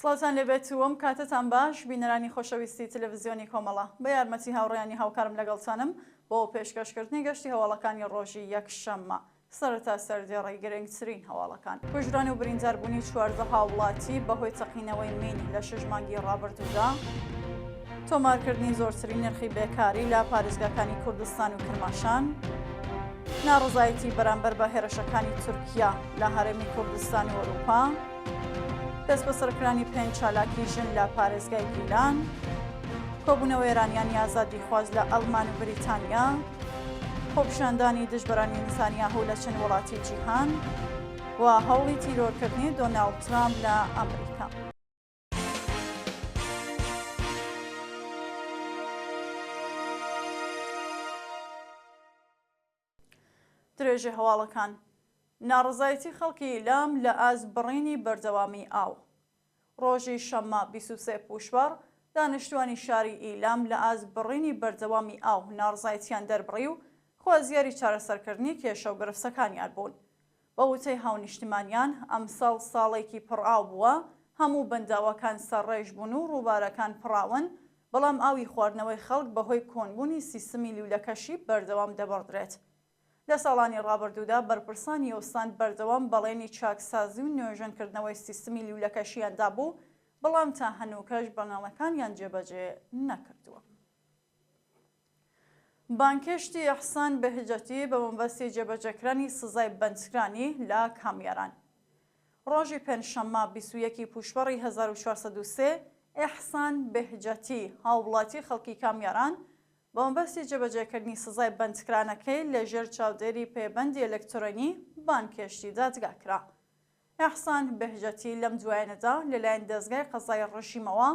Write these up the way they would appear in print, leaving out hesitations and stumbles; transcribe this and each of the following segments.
سڵاوتان لێبێت و ئەم کاتەتان باش بینەرانی خۆشەویستی تەلەڤزیۆنی کۆمەڵە بە یارمەتی هاوڕێیانی هاوکارم لەگەڵتانم بۆ پێشکەشکردنی گەشتی هەواڵەکانی ڕۆژی یەکشەممە سەرەتا سەردێڕی گرنگترین هەواڵەکان. کوژران و برینداربوونی 14 هاوڵاتی بەهۆی تەقینەوەی مین لە شەش مانگی ڕابردوودا. تۆمارکردنی زۆرترین نرخی بێکاری لە پارێزگاکانی کوردستان و کرماشان. ناڕەزایەتی بەرامبەر بە هێرشەکانی تورکیا لە هەرێمی کوردستان و ئەوروپا. دەستبەسەرکرانی پێنج چالاکی ژن لە پارێزگای گیلان. کۆبوونەوەی ئێرانیانی ئازادیخواز لە ئەڵمان و بریتانیا. خۆپیشاندانی دژبەرانی نتانیاهو لە چەند وڵاتی جیهان و هەوڵی تیرۆرکردنی دۆناڵد ترامپ لە ئەمریکا. درێژەی هەواڵەکان، ناڕەزایەتی خەڵکی ئیلام لە ئاست بڕینی بەردەوامی ئاو. ڕۆژی شەممە 23 پووشپەڕ، دانیشتوانی شاری ئیلام لە ئاست بڕینی بەردەوامی ئاو ناڕەزایەتیان دەربڕی و خوازیاری چارەسەرکردنی کێشە و گرفتەکانیان بوون. بە وتەی هاونیشتمانیان، ئەمساڵ ساڵێکی پڕئاو بووە، هەموو بەنداوەکان سەرڕێژ بوون و ڕووبارەکان پڕاون، بەڵام ئاوی خواردنەوەی خەڵک بەهۆی کۆنبوونی سیستمی لوولەکەشی بەردەوام دەبڕدرێت. لە ساڵانی ڕابردوودا بەرپرسانی ئوستان بەردەوام بەڵێنی چاکسازی و نۆژەنکردنەوەی سیستمی لوولەکەشیان دابوو، بەڵام تا هەنووکەش بەڵێنەکانیان جێبەجێ نەکردووە. بانگهێشتی ئیحسان بەهجەتی بە مەبەستی جێبەجێکرانی سزای بەندکرانی لە کامیاران. ڕۆژی پێنجشەممە 21 ی پووشپەڕی 1403 ئیحسان بەهجەتی هاووڵاتی خەڵکی کامیاران بە مەبەستی جێبەجێکردنی سزای بەندکرانەکەی لە ژێر چاودێری پێبەندی ئەلکترۆنی بانگهێشتی دادگا کرا. ئیحسان بەهجەتی لەم دوایانەدا لەلایەن دەزگای قەزای ڕژیمەوە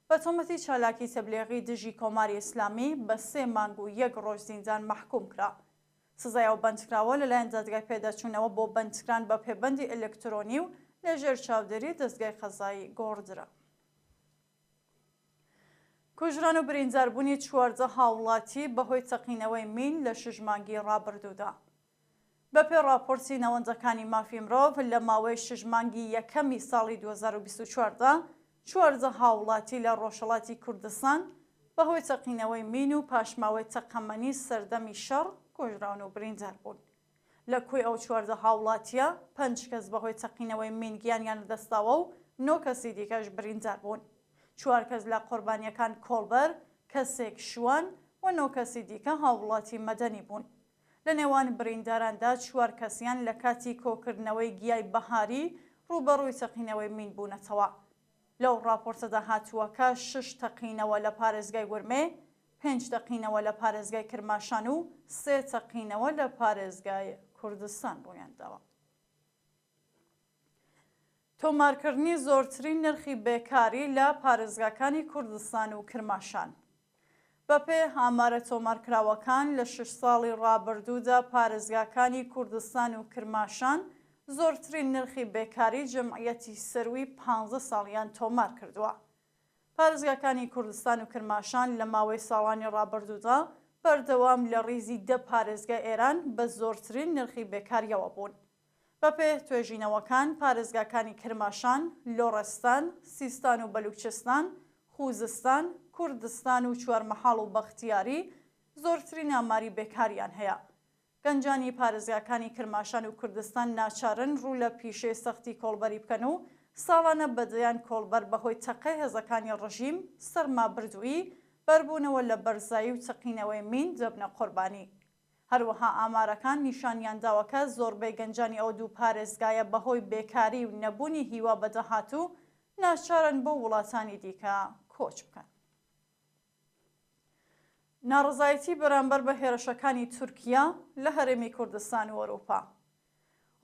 بە تۆمەتی چالاکی تەبلیغی دژی کۆماری ئیسلامی بە سێ مانگ و یەک ڕۆژ زیندان مەحکووم کرا. سزای ئەو بەندکراوە لەلایەن دادگای پێداچوونەوە بۆ بەندکران بە پێبەندی ئەلکترۆنی و لەژێر چاودێری دەزگای قەزایی گۆڕدرا. کوژران و برینداربوونی 14 هاوڵاتی بەهۆی تەقینەوەی مین لە شەش مانگی ڕابردوودا. بەپێی ڕاپۆرتی ناوەندەکانی مافی مرۆڤ، لە ماوەی شەش مانگی یەکەمی ساڵی 2024 دا، 14 هاوڵاتی لە ڕۆژهەڵاتی کوردستان بەهۆی تەقینەوەی مین و پاشماوەی تەقەمەنی سەردەمی شەڕ کوژراون و بریندار بوون. لە کۆی ئەو 14 هاوڵاتییە، پێنج کەس بەهۆی تەقینەوەی مین گیانیان لەدەستداوە و نۆ کەسی دیکەش بریندار بوون. چوار کەس لە قوربانییەکان کۆڵبەر، کەسێک شوان و نۆ کەسی دیکە هاووڵاتی مەدەنی بوون. لە نێوان برینداراندا چوار کەسیان لە کاتی کۆکردنەوەی گیای بەهاری ڕووبەڕووی تەقینەوەی مین بوونەتەوە. لەو ڕاپۆرتەدا هاتووە کە شەش تەقینەوە لە پارێزگای ورمێ، پێنج تەقینەوە لە پارێزگای کرماشان و سێ تەقینەوە لە پارێزگای کوردستان ڕوویانداوە. تۆمارکردنی زۆرترین نرخی بێکاری لە پارێزگاکانی کوردستان و کرماشان. بەپێ ئامارە تۆمارکراوەکان لە شەش ساڵی ڕابردوودا پارێزگاکانی کوردستان و کرماشان زۆرترین نرخی بێکاری جەمعیەتی سەرووی پانزە ساڵیان تۆمار کردووە. پارێزگاکانی کوردستان و کرماشان لە ماوەی ساڵانی ڕابردوودا بەردەوام لە ڕیزی دە پارێزگای ئێران بە زۆرترین نرخی بێکارییەوە بوون. بەپێ توێژینەوەکان پارێزگاکانی کرماشان، لۆڕستان، سیستان و بەلوچستان، خوزستان، کوردستان و چوارمەحاڵ و بەختیاری زۆرترین ئاماری بێکاریان هەیە. گەنجانی پارێزگاکانی کرماشان و کوردستان ناچارن ڕوو لە پیشەی سەختی کۆڵبەری بکەن و ساڵانە بە دەیان کۆڵبەر بەهۆی تەقەی هێزەکانی ڕژیم، سەرمابردوویی، بەربوونەوە لە بەرزایی و تەقینەوەی مین دەبنە قوربانی. هەروەها ئامارەکان نیشانیان داوە کە زۆربەی گەنجانی ئەو دوو پارێزگایە بەهۆی بێکاری و نەبوونی هیوا بە داهاتوو، ناچارن بۆ وڵاتانی دیکە کۆچ بکەن. ناڕەزایەتی بەرامبەر بە هێرشەکانی تورکیا لە هەرێمی کوردستان و ئەوروپا.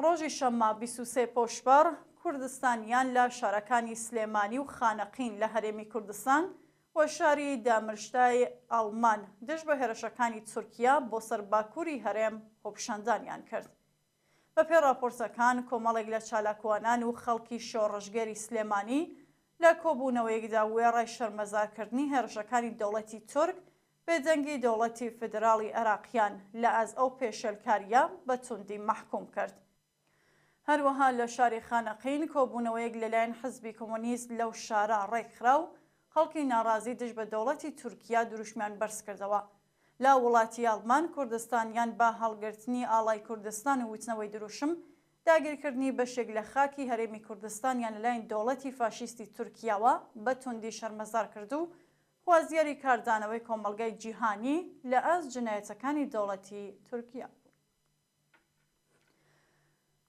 ڕۆژی شەممە 23 پۆشپەڕ، کوردستانیان لە شارەکانی سلێمانی و خانەقین لە هەرێمی کوردستان و شاری دامرشتای ئەڵمان دژ بە هێرشەکانی تورکیا بۆ سەر باکووری هەرێم خۆپیشاندانیان کرد. بەپێی ڕاپۆرتەکان کۆمەڵێک لە چالاکوانان و خەڵکی شۆڕشگێری سلێمانی لە کۆبوونەوەیەکدا وێڕای شەرمەزارکردنی هێرشەکانی دەوڵەتی تورک، بێدەنگی دەوڵەتی فیدراڵی عێراقیان لە ئاست ئەو پێشێلکارییە بە توندی مەحکوم کرد. هەروەها لە شاری خانەقین کۆبوونەوەیەک لەلایەن حزبی کۆمۆنیست لەو شارە ڕێکخرا و خەڵکی ناڕازی دژ بە دەوڵەتی تورکیا دروشمیان بەرزکردەوە. لە وڵاتی ئەڵمان کوردستانیان بە هەڵگرتنی ئاڵای کوردستان و وتنەوەی دروشم داگیرکردنی بەشێک لە خاکی هەرێمی کوردستانیان لەلایەن دەوڵەتی فاشیستی تورکیاوە بە توندی شەرمەزار کرد و خوازیاری کاردانەوەی کۆمەڵگای جیهانی لە ئاست جنایەتەکانی دەوڵەتی تورکیا بوون.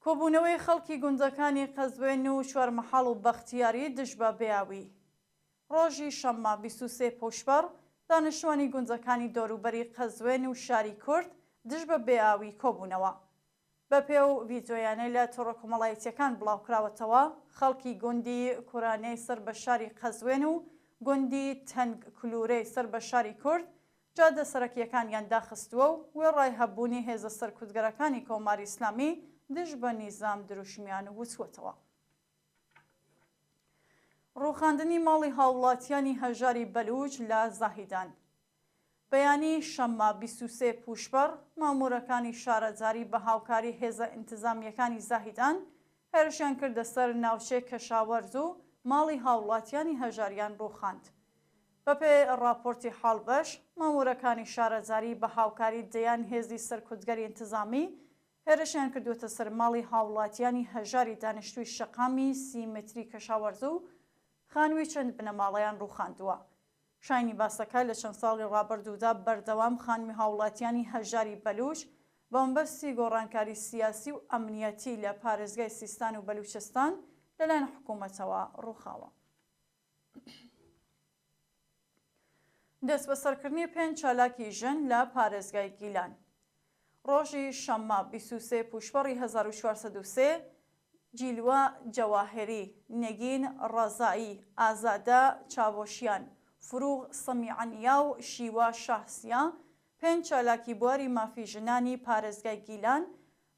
کۆبوونەوەی خەڵکی گوندەکانی قەزوێن و چوارمەحاڵ و بەختیاری دژ بە بێئاوی. ڕۆژی شەممە 23 پووشپەڕ، دانیشتوانی گوندەکانی دەوروبەری قەزوێن و شاری کورد دژ بە بێئاوی کۆبوونەوە. بەپێ ئەو ڤیدیۆیانەی لە تۆڕە کۆمەڵایەتییەکان بڵاوکراوەتەوە، خەڵکی گوندی کورانەی سەر بە شاری قەزوێن و گوندی تەنگ کلوورەی سەر بە شاری کورد جادە سەرەکییەکانیان داخستووە و وێڕای هەبوونی هێزە سەرکوتگەرەکانی کۆماری ئیسلامی دژ بە نیزام دروشمیان وتووەتەوە. ڕووخاندنی ماڵی هاووڵاتیانی هەژاری بەلووچ لە زاهیدان. بەیانی شەممە 23 پووشپەڕ، ماموورەکانی شارەداری بە هاوکاری هێزە ئینتزامییەکانی زاهیدان هێرشیان کردە سەر ناوچەی کەشاوەرز و ماڵی هاووڵاتیانی هەژاریان ڕووخاند. بەپێی ڕاپۆرتی حاڵبەش، ماموورەکانی شارەداری بە هاوکاری دەیان هێزی سەرکوتگەری ئینتزامی هێرشیان کردووەتە سەر ماڵی هاووڵاتیانی هەژاری دانیشتووی شەقامی 30 متری کەشاوەرز و خانووی چەند بنەماڵەیان ڕووخاندووە. شایانی باسەکە لە چەند ساڵی ڕابردوودا بەردەوام خانووی هاووڵاتیانی هەژاری بەلووچ بە مەبەستی گۆڕانکاری سیاسی و ئەمنیەتی لە پارێزگای سیستان و بەلووچستان لەلایەن حکوومەتەوە ڕووخاوە. دەستبەسەرکردنی پێنج چالاکی ژن لە پارێزگای گیلان. ڕۆژی شەممە 23 پووشپەڕی 1403 جیلوە جەواهری، نگین ڕەزایی، ئازادە چاڤۆشیان، فروغ سەمیعنیا و شیوا شاهسیا پێنج چالاکی بواری مافی ژنانی پارێزگای گیلان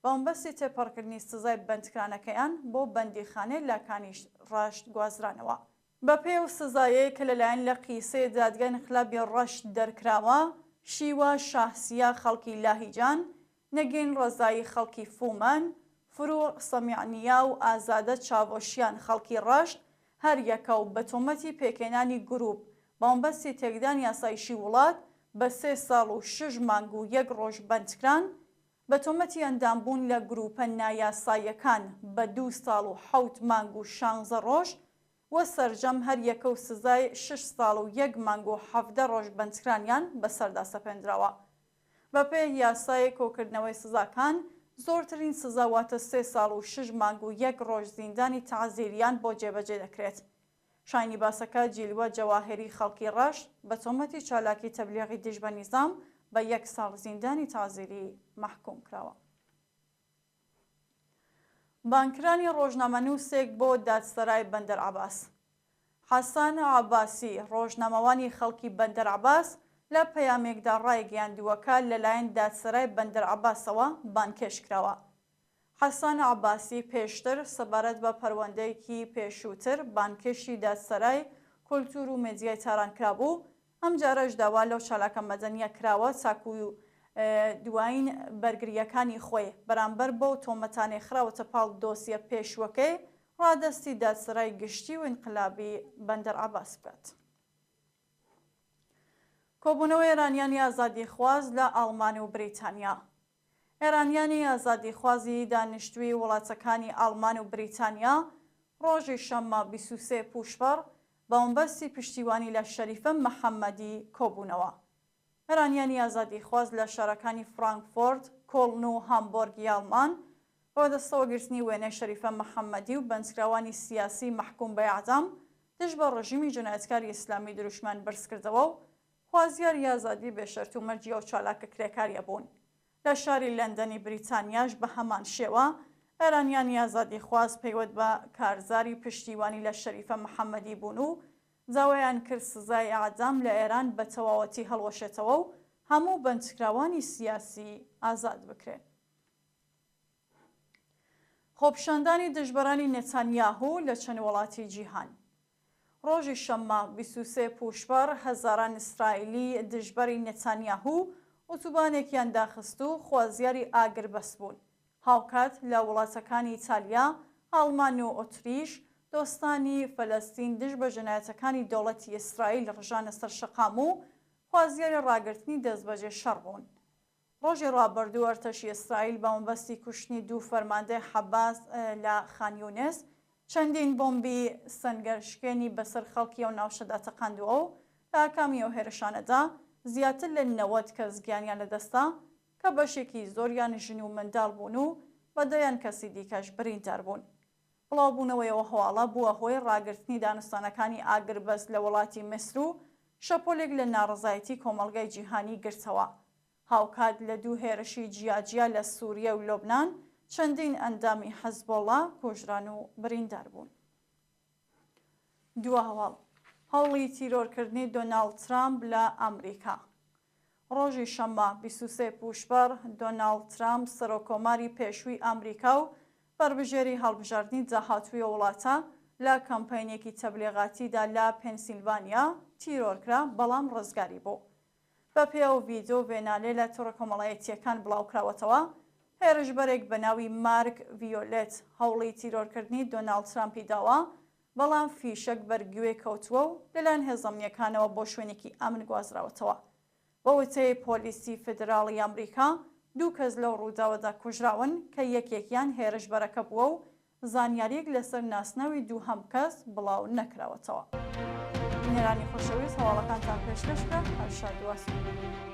بەمەبەستی تێپەڕکردنی سزای بەندکرانەکەیان بۆ بەندیخانەی لاکانی ڕەشت گوازرانەوە. بەپێی ئەو سزایەی کە لەلایەن لقی سێ دادگای ئینقلابی ڕەشت دەرکراوە، شیوا شاهسیا خەڵکی لاهیجان، نگین ڕەزایی خەڵکی فومەن، فروغ سەمیعنیا و ئازادە چاڤۆشیان خەڵکی ڕەشت، هەر یەکە و بە تۆمەتی پێکهێنانی گرووپ بەمەبەستی تێکدانی ئاسایشی وڵات بە سێ ساڵ و شەش مانگ و یەک ڕۆژ بەندکران، بە تۆمەتی ئەندامبوون لە گرووپە نایاساییەکان بە دوو ساڵ و حەوت مانگ و شانزە ڕۆژ و سەرجەم هەر یەکە و سزای شەش ساڵ و یەک مانگ و 17 ڕۆژ بەندکرانیان بەسەردا سەپێندراوە. بەپێی یاسای کۆکردنەوەی سزاکان، زۆرترین سزا واتە سێ ساڵ و شەش مانگ و یەک ڕۆژ زیندانی تەعزیریان بۆ جێبەجێ دەکرێت. شایانی باسەکە جیلوە جەواهێری خەڵکی ڕەشت بە تۆمەتی چالاکی تەبلیغی دژ بە نیزام بە یەک ساڵ زیندانی تەعزیری مەحکووم کراوە. بانگکرانی ڕۆژنامەنووسێک بۆ دادسەرای بەندەر عەباس. حەسەن عەباسی، ڕۆژنامەوانی خەڵکی بەندەر عەباس لە پەیامێکدا ڕایگەیاندووە کە لەلایەن دادسەرای بەندەر عەباسەوە بانگهێشت کراوە. حەسەن عەباسی پێشتر سەبارەت بە پەروەندەیەکی پێشووتر بانگهێشتی دادسەرای کولتوور و مێدیای تاران کرابوو، ئەمجارەش داوا لەو چالاکە مەدەنییە کراوە تاکوو دوایین بەرگرییەکانی خۆی بەرامبەر بەو تۆمەتانەی خراوەتە پاڵ دۆسیە پێشووەکەی ڕادەستی دادسەرای گشتی و ئینقلابی بەندەر عەباس بکات. کۆبوونەوەی ئێرانیانی ئازادیخواز لە ئاڵمان و بریتانیا. ئێرانیانی ئازادیخوازی دانیشتووی وڵاتەکانی ئاڵمان و بریتانیا ڕۆژی شەممە 23 پووشپەڕ بە مەبەستی پشتیوانی لە شەریفە محەممەدی کۆبوونەوە. ئێرانیانی ئازادیخواز لە شارەکانی فرانکفۆرت، کۆڵن و هامبۆرگی ئاڵمان بە بەدەستەوەگرتنی وێنەی شەریفە محەممەدی و بەندکراوانی سیاسیی مەحکووم بە ئێعدام دژ بە ڕژیمی جەنایەتکاری ئیسلامی دروشمیان بەرزکردەوە و خوازیاری ئازادی بێ شەرت و مەرجی ئەو چالاکە کرێکاریە بوون. لە شاری لەندەنی بریتانیاش بە هەمان شێوە ئێرانیانی ئازادیخواز پەیوەت بە کارزاری پشتیوانی لە شەریفە محەمەدی بوون و داوایان کرد سزای ئێعدام لە ئێران بە تەواوەتی هەڵوەشێتەوە و هەموو بەندکراوانی سیاسی ئازاد بکرێن. خۆپیشاندانی دژبەرانی نێتانیاهو لە چەند وڵاتی جیهان. ڕۆژی شەممە 23 پووشپەڕ هەزاران ئیسرائیلی دژبەری نێتانیاهو ئوتوبانێکیان داخست و خوازیاری ئاگربەست بوون. هاوکات لە وڵاتەکانی ئیتالیا، ئاڵمان و ئۆتریش، دۆستانی فەلەستین دژ بە جەنایەتەکانی دەوڵەتی ئیسرائیل ڕژانە سەر شەقام و خوازیاری ڕاگرتنی دەستبەجێ شەڕ بوون. ڕۆژی ڕابردوو ئەرتەشی ئیسرائیل بە مەبەستی کوشتنی دوو فەرماندەی حەماس لە خان یونس، چەندین بۆمبی سەنگەرشکێنی بەسەر خەڵکی ئەو ناوچەدا تەقاندووە و لە ئاکامی ئەو هێرشانەدا زیاتر لە 90 کەس گیانیان لەدەستدا کە بەشێکی زۆریان ژن و منداڵ بوون و بە دەیان کەسی دیکەش بریندار بوون. بڵاوبوونەوەی ئەو هەواڵە بووە هۆی ڕاگرتنی دانوستانەکانی ئاگربەست لە وڵاتی میسر و شەپۆلێک لە ناڕەزایەتی کۆمەڵگای جیهانی گرتەوە. هاوکات لە دوو هێرشی جیاجیا لە سوریە و لوبنان چەندین ئەندامی حزبوڵا کوژران و بریندار بوون. دوا هەواڵ، هەوڵی تیرۆرکردنی دۆناڵد ترامپ لە ئەمریکا. ڕۆژی شەممە 23 پووشپەڕ، دۆناڵد ترامپ سەرۆککۆماری پێشووی ئەمریکا و بەربژێری هەڵبژاردنی داهاتووی ئەو وڵاتە لە کەمپەینێکی تەبلیغاتیدا لە پێنسیلڤانیا تیرۆرکرا، بەڵام ڕزگاری بوو. بەپێی ئەو ڤیدیۆ و وێنانەی لە تۆڕە کۆمەڵایەتییەکان بڵاوکراوەتەوە، هێرشبەرێک بە ناوی مارک ڤیۆلێت هەوڵی تیرۆرکردنی دۆناڵد ترامپی داوە، بەڵام فیشەک بەر گوێی کەوتووە و لەلایەن هێزە ئەمنییەکانەوە بۆ شوێنێکی ئەمن گوازراوەتەوە. بە وتەی پۆلیسی فیدراڵی ئەمریکا، دوو کەس لەو ڕووداوەدا کوژراون کە یەکێکیان هێرشبەرەکە بووە و زانیارییەک لەسەر ناسناوی دووهەم کەس بڵاو نەکراوەتەوە. بینەرانی خۆشەویست هەواڵەکانتان پێشکەش کرا، هەر شاد و ئاسوودە بن.